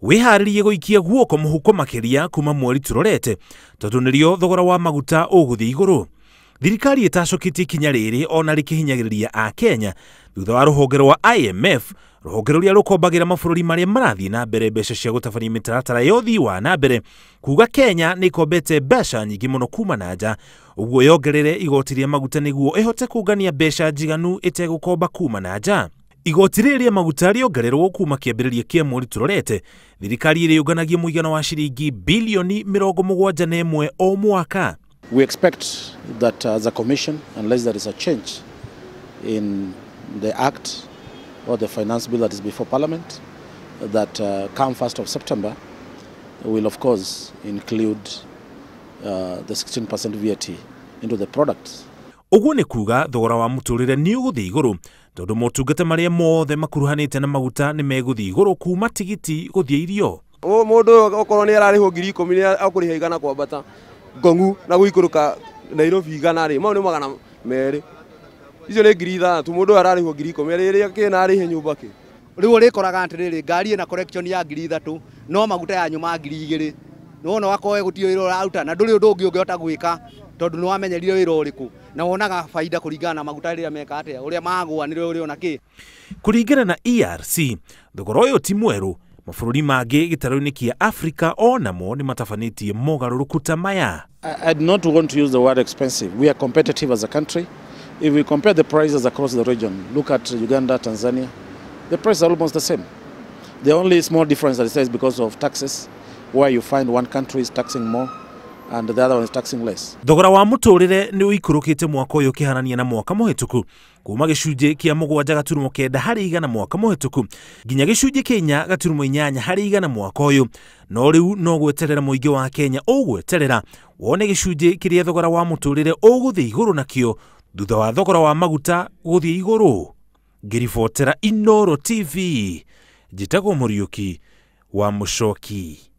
Wĩharĩrie gũikia guoko mũhuko makĩria kuma mweri tũrorete, tondũ nĩrĩo thogora wa maguta ũgũthiĩ igũrũ. Thirikari ĩtacũkĩtie ikinya rĩrĩ ona rĩkĩhinyagĩrĩria Akenya thutha wa rũhonge rwa IMF, rũhonge rũrĩa rũkombagĩra mabũrũri marĩa marathiĩ na mbere mbeca cia gũtabania mĩtaratara ya ũthii wa na mbere, kuga Kenya nĩ ĩkombete mbeca nyingĩ mũno kuma na nja, ũguo yongerere igoti rĩa maguta nĩguo ĩhote kũngania mbeca njiganu ĩtegũkomba kuma na nja. Igoti rĩrĩ rĩa maguta rĩongererwo kuma kĩambĩrĩria kĩa mweri tũrorete, thirikari ĩrĩũnganagia mũigana wa ciringi bilioni 71 o mwaka. We expect that as a commission, unless there is a change in the act or the finance bill that is before Parliament, that come 1st of September will of course include the 16% VAT into the products. Ũguo nĩ kuga thogora wa mũtũrĩre nĩ ũgũthiĩ igũrũ, tondũ motungata marĩa mothe makuruhanĩte na maguta nĩ megũthiĩ igũrũ kuma tigiti gũthiĩ irio. Mũndũ okorwo nĩ ararĩhwo 10,000 nĩ akũrĩha 100 kwambata Ngong'u na gũikũrũka Nairobi 100 rĩ, mau nĩ 200. Icio nĩ 6,000. Mũndũ ararĩhwo 10,000 rĩrĩa kĩna arĩhe nyũmba kĩ. Rĩu ũrĩkoraga atĩrĩrĩ, ngari ĩna correction ya 3,000 no maguta ya nyuma 2,000. Nĩwona wakorwo gũtirĩ wĩra ũraruta na ndũrĩ ũndũ ũngĩ ũngĩhota gwĩka tondũ nĩwamenyerire wĩra ũrĩkũ na wonaga faida kũringana na maguta rĩrĩa meka atĩa, ũrĩa magũa nĩrĩo ũrĩona kĩ. Kũringana na ERC, thogora ũyũ ti mwerũ. Mabũrũri mangĩ gĩtarũ-inĩ kĩa Afrika onamo nĩ matabanĩtie mogarũrũku ta maya. I do not want to use the word expensive. We are competitive as a country. If we compare the prices across the region, look at Uganda, Tanzania, the prices are almost the same. The only small difference that it says because of taxes, where you find one country is taxing more and the other one is taxing less. Thogora wa mũtũrĩre nĩ ũikũrũkĩte mwaka ũyũ ũkĩhanania na mwaka mũhĩtũku, kuma gĩcunjĩ kĩa 7.9 harĩ igana mwaka mũhĩtũku nginya gĩcunjĩ kĩa 4.8 harĩ igana mwaka ũyũ. No rĩu no gweterera mũingĩ wa Kenya ũgweterera wone gĩcunjĩ kĩrĩa thogora wa mũtũrĩre ũgũthiĩ igũrũ nakĩo thutha wa thogora wa maguta gũthiĩ igũrũ. Ngĩribotera Inooro TV, njĩtagwo Mũriũki wa Mũcoki.